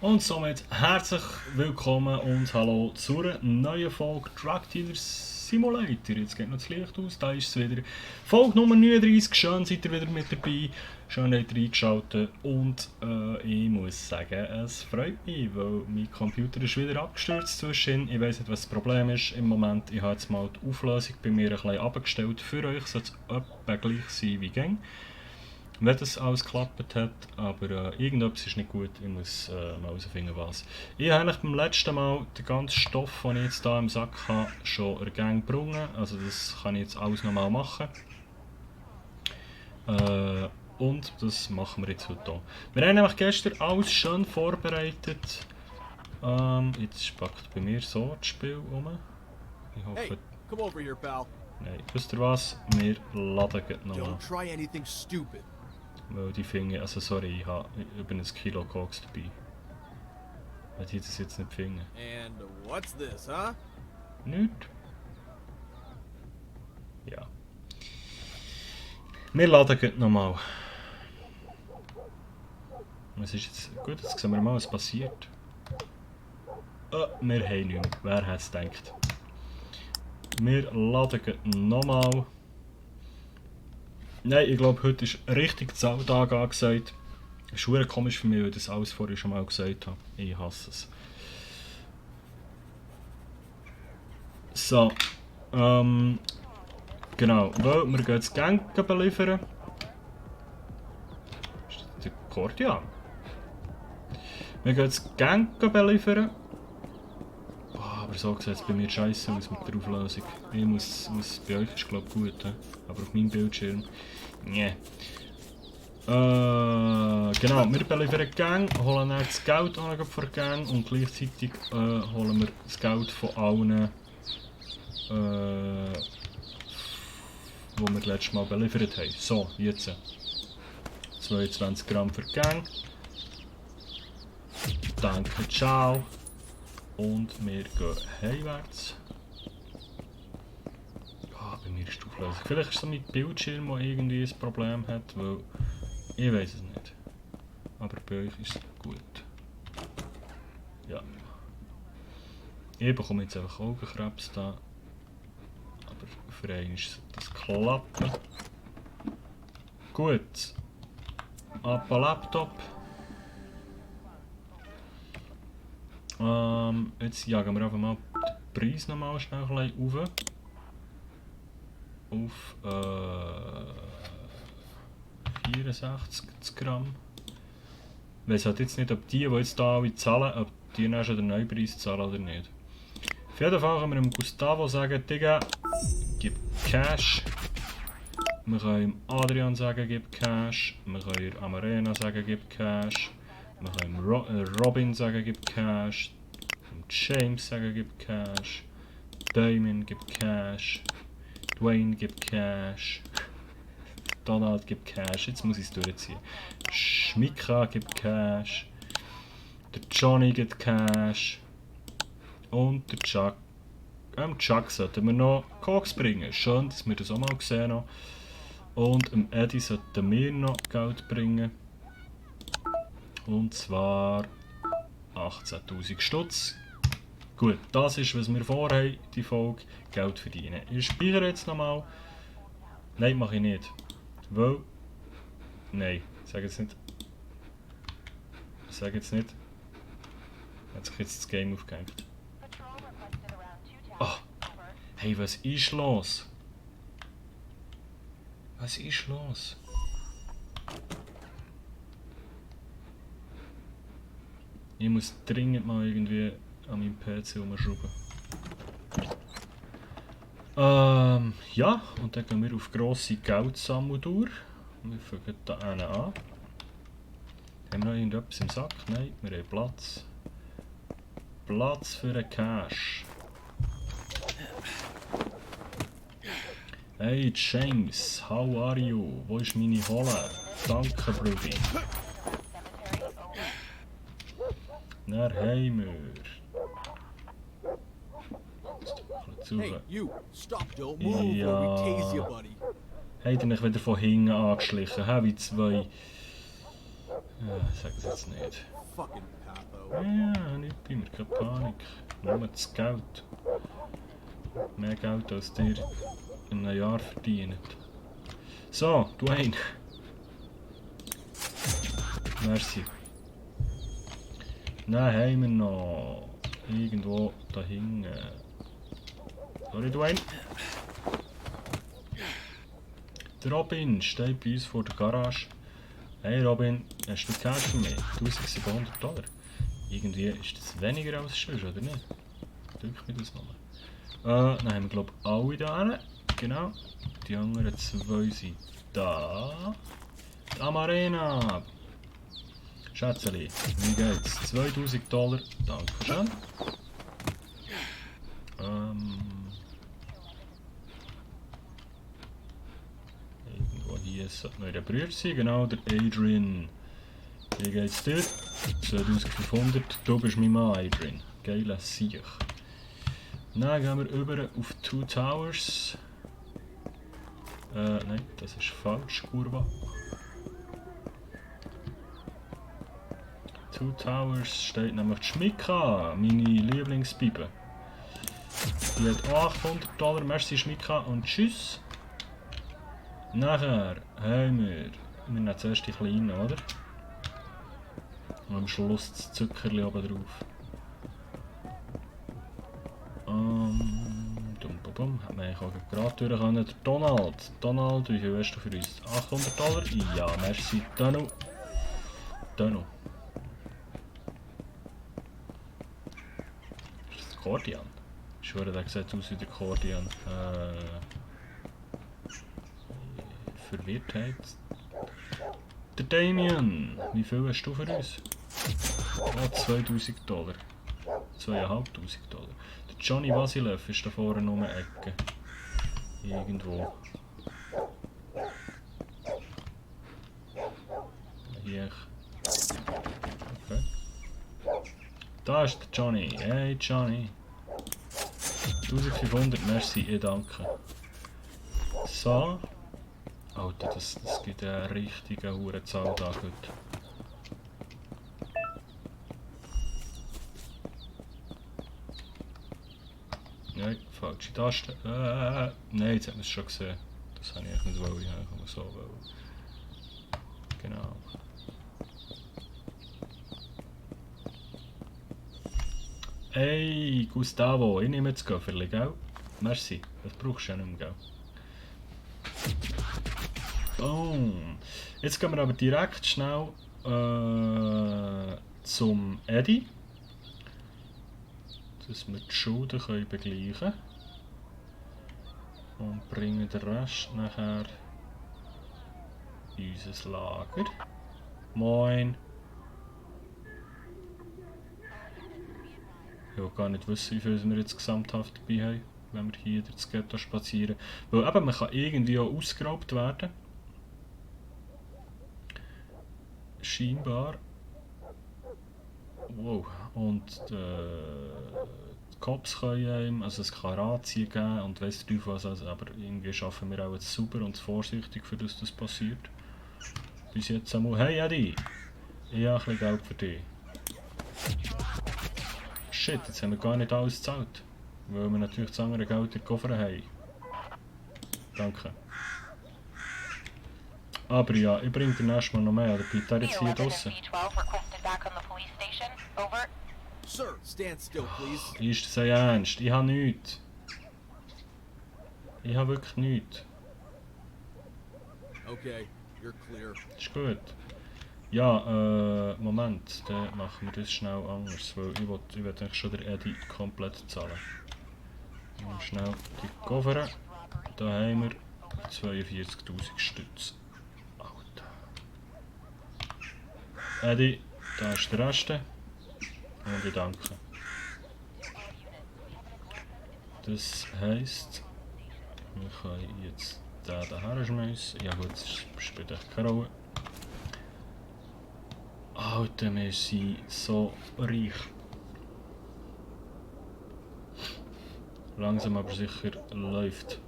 Und somit herzlich willkommen und hallo zur neuen Folge Drug Dealer Simulator. Jetzt geht noch das Licht aus, da ist es wieder. Folge Nummer 39, schön seid ihr wieder mit dabei, schön habt ihr eingeschaltet und ich muss sagen, es freut mich, weil mein Computer ist wieder abgestürzt zwischen. Ich weiss nicht, was das Problem ist im Moment. Ich habe jetzt mal die Auflösung bei mir ein bisschen abgestellt. Für euch soll es etwa gleich sein wie gäng, wenn das alles geklappt hat, aber irgendetwas ist nicht gut, ich muss mal herausfinden was. Ich habe eigentlich beim letzten Mal den ganzen Stoff, den ich jetzt hier im Sack habe, schon ergängt gebrungen, also das kann ich jetzt alles nochmal machen. Und das machen wir jetzt heute hier. Wir haben nämlich gestern alles schön vorbereitet. Jetzt spackt bei mir so das Spiel um. Ich hoffe... Hey, come over here, pal. Nein, wisst ihr was? Wir laden nochmal. Don't try anything stupid. Weil die Finger, also sorry, ich habe über ein Kilo Koks dabei. Weil die das jetzt nicht finden. And what's this, huh? Nicht? Ja. Wir laden gleich nochmal. Was ist jetzt? Gut, jetzt sehen wir mal, was passiert. Wir haben nichts. Wer hätte es gedacht? Wir laden gleich nochmal. Nein, ich glaube, heute ist richtig Zahltag angesagt. Das ist verdammt komisch für mich, weil ich das alles vorher schon mal gesagt habe. Ich hasse es. So. Genau. Weil wir gehen das Gang beliefern. Ist das der Kordian? Wir gehen das Gang beliefern. Boah, aber so sieht es bei mir scheiße aus mit der Auflösung. Ich muss bei euch ist glaube ich gut, aber auf meinem Bildschirm. Nee. Genau, wir beliefern die Gang, holen dann das Geld von der Gang und gleichzeitig holen wir das Geld von allen, die wir letztes Mal beliefert haben. So, jetzt 22 Gramm für die Gang. Danke, ciao. Und wir gehen heimwärts. Ja, bei mir ist die Auflösung. Vielleicht ist es so mein Bildschirm, der irgendwie ein Problem hat, weil ich weiß es nicht. Aber bei euch ist es gut. Ja. Ich bekomme jetzt einfach Augenkrebs da. Aber für einen ist das klappen. Gut. Ab Laptop. Jetzt jagen wir einfach mal den Preis nochmal schnell ein bisschen auf 64 Gramm. Ich weiss halt jetzt nicht, ob die jetzt hier alle zahlen, ob die dann schon den Neupreis zahlen oder nicht. Auf jeden Fall können wir dem Gustavo sagen, Digga, gib Cash. Wir können dem Adrian sagen, gib Cash. Wir können Amarena sagen, gib Cash. Wir können Robin sagen, gib Cash. James sagen, gib Cash. Damien gibt Cash. Dwayne gibt Cash. Donald gibt Cash. Jetzt muss ich es durchziehen. Schmika gibt Cash. Der Johnny gibt Cash. Und der Chuck. Chuck sollten wir noch Koks bringen. Schön, dass wir das auch mal gesehen haben. Und Eddie sollten wir noch Geld bringen. Und zwar 18.000 Stutz. Gut, das ist, was wir vorhaben, die Folge, Geld verdienen. Ich speichere jetzt nochmal. Nein, mache ich nicht. Weil... Nein, sag jetzt nicht. Sag jetzt nicht. Hat sich jetzt das Game aufgehängt. Oh. Hey, was ist los? Was ist los? Ich muss dringend mal irgendwie an meinem PC umschrauben. Ja, und dann gehen wir auf grosse Geldsammeltour. Wir fangen da einen an. Haben wir noch irgendetwas im Sack? Nein, wir haben Platz. Platz für einen Cash. Hey James, how are you? Wo ist meine Holle? Danke, Brudi. Naar Heimer. Hey, you, stop, don't move Ja. or we tase you, buddy. Habt ihr euch wieder von hinten angeschlichen? Wie zwei sag es jetzt nicht. Fucking Papo. Ja, nicht bei mir, keine Panik. Nur das Geld. Mehr Geld als dir in einem Jahr verdient. So, Dwayne. Merci. Dann haben wir noch irgendwo da hinten. Sorry, Dwayne. Der Robin steht bei uns vor der Garage. Hey Robin, hast du Cash für mich? $1700. Irgendwie ist das weniger als sonst, oder nicht? Drück mir das nochmal. Dann haben wir glaube ich alle da hin. Genau. Die anderen zwei sind da. Die Amarena. Schätzeli, wie geht's? $2000. Dankeschön. Irgendwo hier sollte noch der Bruder sein. Genau, der Adrian. Wie geht's dir? 2500. Du bist mein Mann, Adrian. Geiler Sieg. Dann gehen wir über auf Two Towers. Nein, das ist falsch, Kurva. Two Towers steht nämlich die Schmicka, meine Lieblingspipe. Die hat auch $800. Merci Schmicka und tschüss. Nachher haben wir nehmen zuerst die kleinen, oder? Und am Schluss das Zuckerli oben drauf. Hat man eigentlich auch gerade durch können. Der Donald. Donald, wie viel hast du für uns? $800? Ja, merci. Dano. Dano. Ist das Kordian? Ich schwöre, der sieht aus wie der Kordian. Verwirrtheit. Der Damien. Wie viel hast du für uns? Oh, $2000. $2500. Der Johnny Vasilev ist da vorne um die Ecke. Irgendwo. Hier. Okay. Da ist der Johnny. Hey Johnny. 1500, merci, ich danke. So. Alter, das gibt eine richtige Hurenzahl da heute. Nein, falsche Taste. Nein, jetzt haben wir es schon gesehen. Das habe ich eigentlich nicht wollen, ich habe so wollen. Genau. Hey, Gustavo, ich nehme jetzt Köfferli, gell? Merci, das brauchst du ja nicht mehr, gell? Boom. Jetzt gehen wir aber direkt schnell zum Eddie. Dass wir die Schulden können begleichen können. Und bringen den Rest nachher in unser Lager. Moin! Ich will gar nicht wissen, wie viel wir jetzt gesamthaft dabei haben, wenn wir hier durch das Ghetto spazieren. Weil eben, man kann irgendwie auch ausgeraubt werden. Scheinbar. Wow. Und die Cops können einem, also es kann Razzien geben und weiss der Teufel was, also, aber irgendwie schaffen wir auch jetzt super und vorsichtig, für das das passiert. Bis jetzt einmal. Hey Eddie! Ich habe ein bisschen Geld für dich. Shit, jetzt haben wir gar nicht alles gezahlt. Weil wir natürlich das andere Geld in den Koffer haben. Danke. Aber ja, ich bringe dir nächstes Mal noch mehr, oder bleibt er jetzt hier draussen? Sir, stand still, please. Ist das ernst? Ich habe nichts. Ich habe wirklich nichts. Okay, you're clear. Ist gut. Ja, Moment, dann machen wir das schnell anders, weil ich will eigentlich schon der Eddie komplett zahlen. Und schnell die Koffer. Da haben wir 42.000 Stütz. Alter. Eddie, da ist der Rest. Und ich danke. Das heisst, wir können jetzt den hierher schmeißen. Ja gut, das spielt echt keine Rolle. Alter, wir sind so reich. Langsam aber sicher läuft.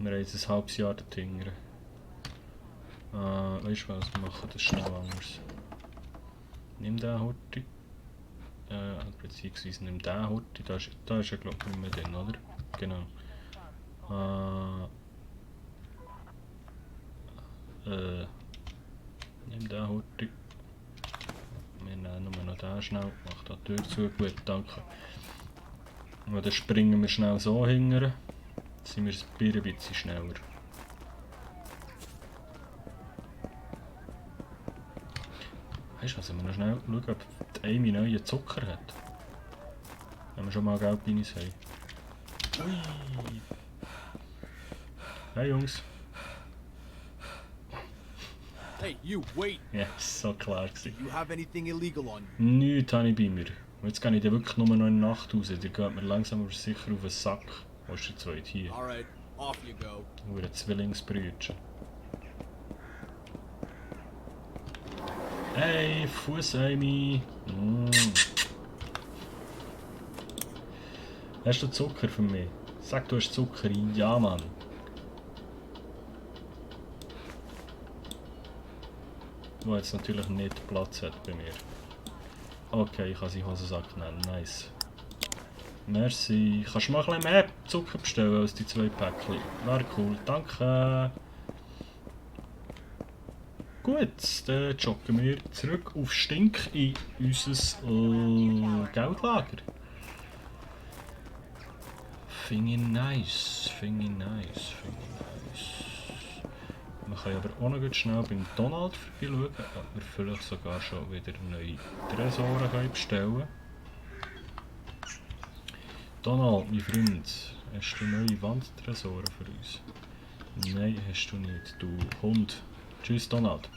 Wir haben jetzt ein halbes Jahr dahinter. Weißt du was, wir machen das schnell anders. Nimm den Horti. Beziehungsweise nimm den Horti. Da ist er glaube ich nicht mehr drin, oder? Genau. Nimm den Horti. Wir nehmen nur noch den schnell. Mach da die Tür zu. Gut, danke. Und dann springen wir schnell so hinterher. Dann sind wir ein bisschen schneller. Weißt du was, wenn wir noch schnell schauen, ob die Amy neuen Zucker hat. Wenn wir schon mal Geldbinis haben. Ui. Hey Jungs. Hey, you, wait! Ja, so klar gewesen. You have anything illegal on you? Nichts habe ich bei mir. Und jetzt gehe ich dann wirklich nur noch in der Nacht raus. Ihr geht mir langsam aber sicher auf den Sack. Wo ist der zweite hier? Alright, off you go. Nur ein Zwillingsbrütchen. Hey, Fuß Amy. Hast du Zucker für mich? Sag, du hast Zucker. Ja, Mann. Wo jetzt natürlich nicht Platz hat bei mir. Okay, ich kann sie Hosensack nennen. Nice. Merci. Kannst du mal ein bisschen mehr Zucker bestellen als die 2 Päckchen? Wäre cool. Danke. Gut, dann joggen wir zurück auf Stink in unser Geldlager. Finde ich nice, finde ich nice, finde ich nice. Wir können aber auch noch gut schnell beim Donald vorbeischauen, ob wir vielleicht sogar schon wieder neue Tresoren können bestellen. Donald, mein Freund, hast du neue Wandtresoren für uns? Nein, hast du nicht, du Hund. Tschüss Donald.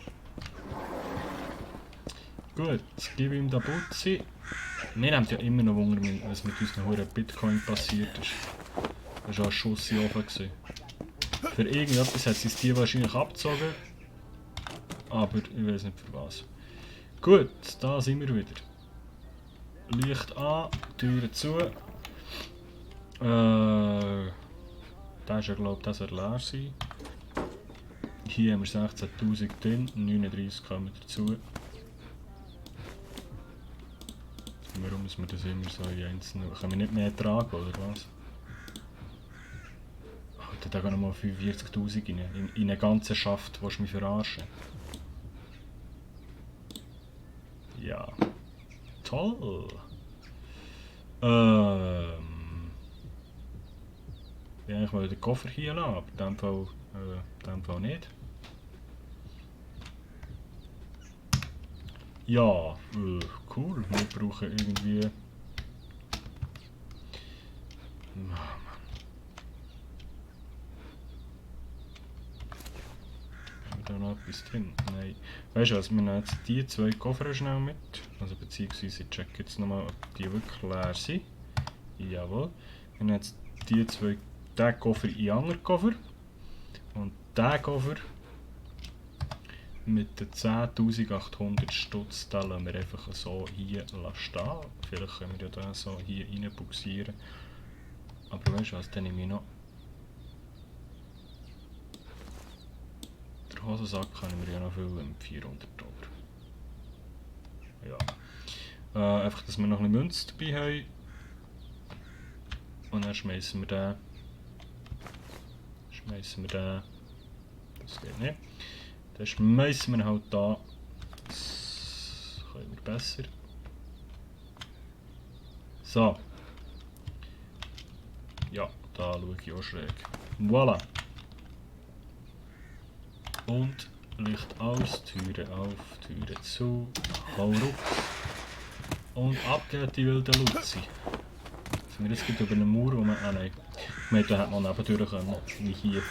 Gut, gib ihm den Butzi. Wir haben ja immer noch Wunder, was mit unseren hohen Bitcoin passiert ist. Das war ein Schuss in den Ofen gewesen. Für irgendetwas hat sie es die wahrscheinlich abgezogen. Aber ich weiß nicht für was. Gut, da sind wir wieder. Licht an, Türen zu. Das ist ja glaube ich, das wird leer sein. Hier haben wir 16.000 drin, 39 kommen dazu. Warum müssen wir das immer so in einzelnen... Können wir nicht mehr tragen, oder was? Alter, da gehen nochmal 45.000 rein. In einen ganzen Schaft, willst du mich verarschen? Ja. Toll! Ich eigentlich mal den Koffer hier lassen, aber in dem Fall nicht. Ja, cool. Wir brauchen irgendwie... Mann. Haben wir da noch etwas drin? Nein. Weißt du was, wir nehmen jetzt die 2 Koffer schnell mit. Also beziehungsweise ich check jetzt nochmal, ob die wirklich leer sind. Jawohl. Wir nehmen jetzt die 2, den Koffer in den anderen Koffer. Und den Koffer mit den 10.800 Stutz, den lassen wir einfach so hier stehen. Vielleicht können wir ja den so hier rein buxieren. Aber weißt du was, dann nehme ich noch... Den Hosensack können wir ja noch füllen mit 400 $. Ja. Einfach, dass wir noch ein bisschen Münze dabei haben. Und dann schmeißen wir den. Das geht nicht. Dann schmeißen wir halt da. Das können wir besser. So. Ja, da schaue ich auch schräg. Voilà. Und Licht aus, Türe auf, Türe zu, hau ruck. Und ab geht die wilde Luzi. Sind wir jetzt über eine Mauer, wo man... Ah nein, ich meine, da hätte man nebendurch können, wie hier.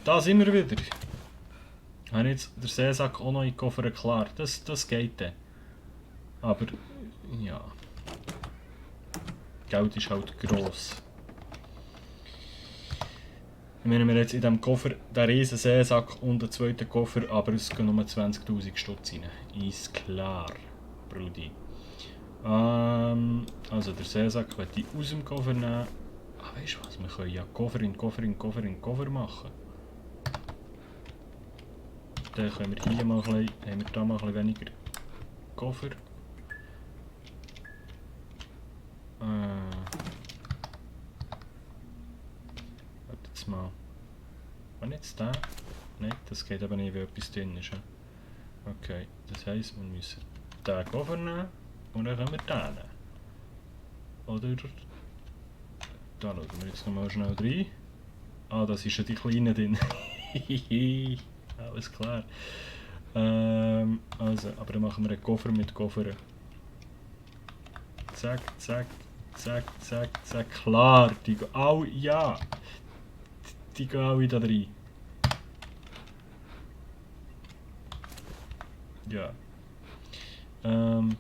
Da sind wir wieder. Habe jetzt den Seesack auch noch in den Koffer klar. Das geht dann. Aber, ja. Geld ist halt gross. Ich meine, wir haben jetzt in diesem Koffer den riesen Seesack und den zweiten Koffer, aber es gehen nur 20'000 Stutz rein. Ist klar, Brudi. Also der Seesack möchte ich aus dem Koffer nehmen. Ah, weißt du was, wir können ja Koffer in Koffer machen. Dann können wir hier mal ein bisschen, haben wir da mal ein bisschen weniger Koffer. Warte jetzt mal. Wann jetzt da? Nein, das geht aber nicht, wenn etwas drin ist. Okay, das heisst, wir müssen den Koffer nehmen und dann können wir den nehmen. Oder? Da schauen wir jetzt nochmal schnell rein. Ah, das ist ja die kleine drin. Alles klar. Also, aber dann machen wir einen Koffer mit Koffer. Zack, zack, zack, zack, zack. Klar, die gehen alle, ja. Die gehen alle da rein. Ja. Kann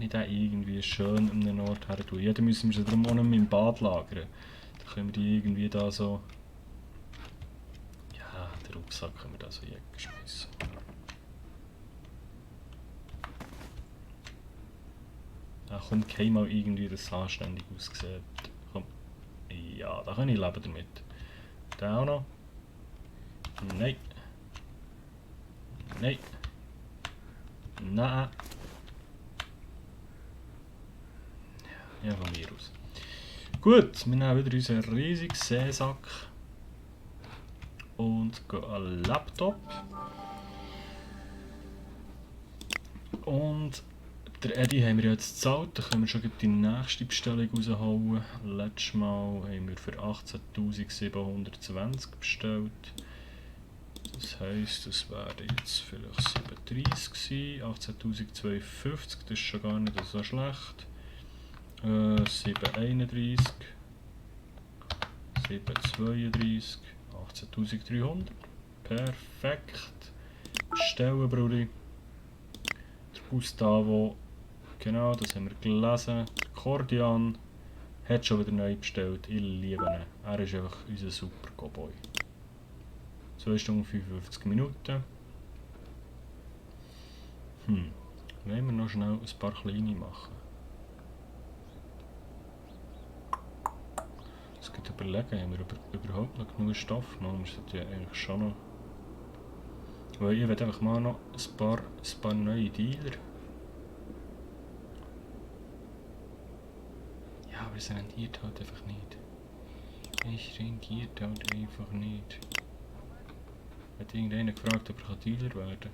ich den irgendwie schön an einen Ort her tun? Ja, dann müssen wir sie darum auch nicht mehr im Bad lagern. Dann können wir die irgendwie da so... Ja, den Rucksack können wir da so wegschmeißen. Ja, komm, kein mal irgendwie, dass es anständig aussieht. Komm. Ja, da kann ich leben damit. Den auch noch. Nein. Nein. Nein. Ja, von mir aus. Gut, wir nehmen wieder unseren riesigen Seesack und gehen an den Laptop. Und der Eddy haben wir jetzt gezahlt, da können wir schon die nächste Bestellung rausholen. Letztes Mal haben wir für 18'720 bestellt. Das heisst, das wäre jetzt vielleicht 37 gewesen, 18'250, das ist schon gar nicht so schlecht. 731, 732, 18'300. Perfekt. Bestellen, Brudi. Der Gustavo, genau, das haben wir gelesen. Der Cordian hat schon wieder neu bestellt. Ich liebe ihn. Er ist einfach unser super Cowboy. 2 Stunden 55 Minuten. Wollen wir noch schnell ein paar kleine machen? Es gibt überlegen, haben wir überhaupt noch genug Stoff? Man sollte ja eigentlich schon noch. Weil ich will einfach mal noch ein paar neue Dealer. Ja, aber es rentiert halt einfach nicht. Es rentiert halt einfach nicht. Hat irgendeiner gefragt, ob er Dealer werden kann?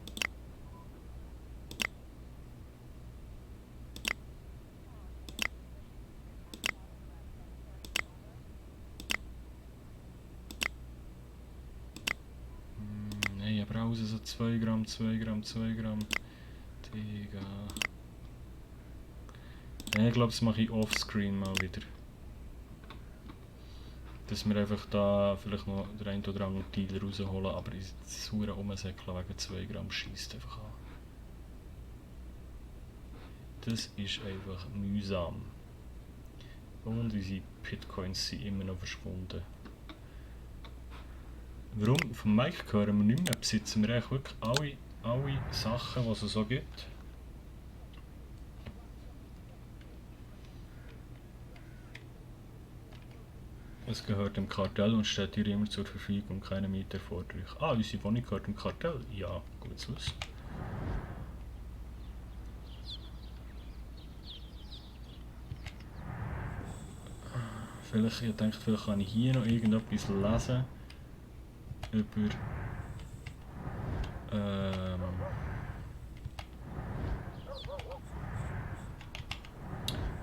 Nein, aber auch so 2 Gramm, 2 Gramm, 2 Gramm. Digga. Nein, ich glaube, das mache ich offscreen mal wieder. Dass wir einfach da vielleicht noch den einen oder anderen Dealer rausholen, aber ich sauer rumsäckeln wegen 2 Gramm scheisst einfach an. Das ist einfach mühsam. Und unsere Bitcoins sind immer noch verschwunden. Warum? Vom Mike hören wir nicht mehr, besitzen wir eigentlich wirklich alle Sachen, die es so gibt. Es gehört dem Kartell und steht dir immer zur Verfügung, keine Mieterforderung. Ah, unsere Wohnung gehört dem Kartell? Ja, gut zu wissen. Vielleicht, ich denke, vielleicht kann ich hier noch irgendetwas lesen über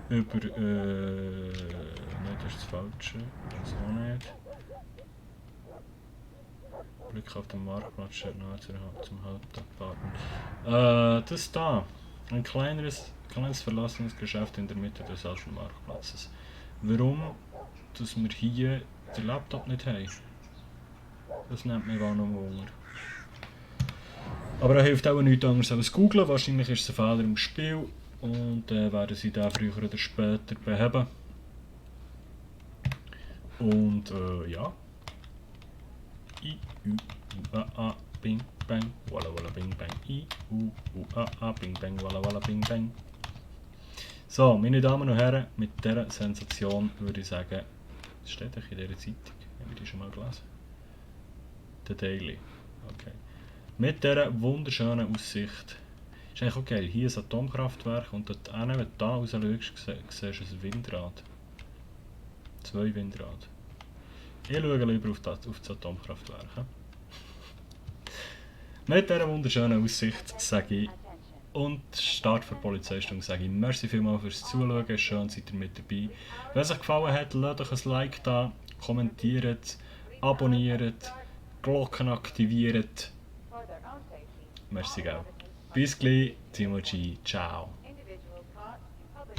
nein, das ist das Falsche, das auch nicht. Blick auf den Marktplatz steht nahe zum Hauptpartner. Das da, ein kleines verlassenes Geschäft in der Mitte des alten Marktplatzes. Warum, dass wir hier den Laptop nicht haben? Das nimmt mich auch noch Wunder. Aber da hilft auch nichts anderes als Googlen. Wahrscheinlich ist es ein Fehler im Spiel. Und dann werden sie den früher oder später beheben. Und ja. I, U, U, A, Bing, Bang, Walla Walla Bing Bang. I, U, A, Bing Bang, Walla Walla Bing Bang. So, meine Damen und Herren, mit dieser Sensation würde ich sagen, das steht in dieser Zeitung, haben wir die schon mal gelesen? The Daily, okay. Mit dieser wunderschönen Aussicht, ist eigentlich auch geil, hier ein Atomkraftwerk und dort hinten, wenn du da raus schaust, siehst du ein Windrad. 2 Windrad. Ich schaue lieber auf das Atomkraftwerk. Mit dieser wunderschönen Aussicht sage ich, und Start für die Polizeistunde sage ich merci vielmals fürs Zuschauen, schön seid ihr mit dabei. Wenn es euch gefallen hat, lasst euch ein Like da, kommentiert, abonniert, Glocken aktiviert. Merci gell. Bis gleich, Timo G, ciao.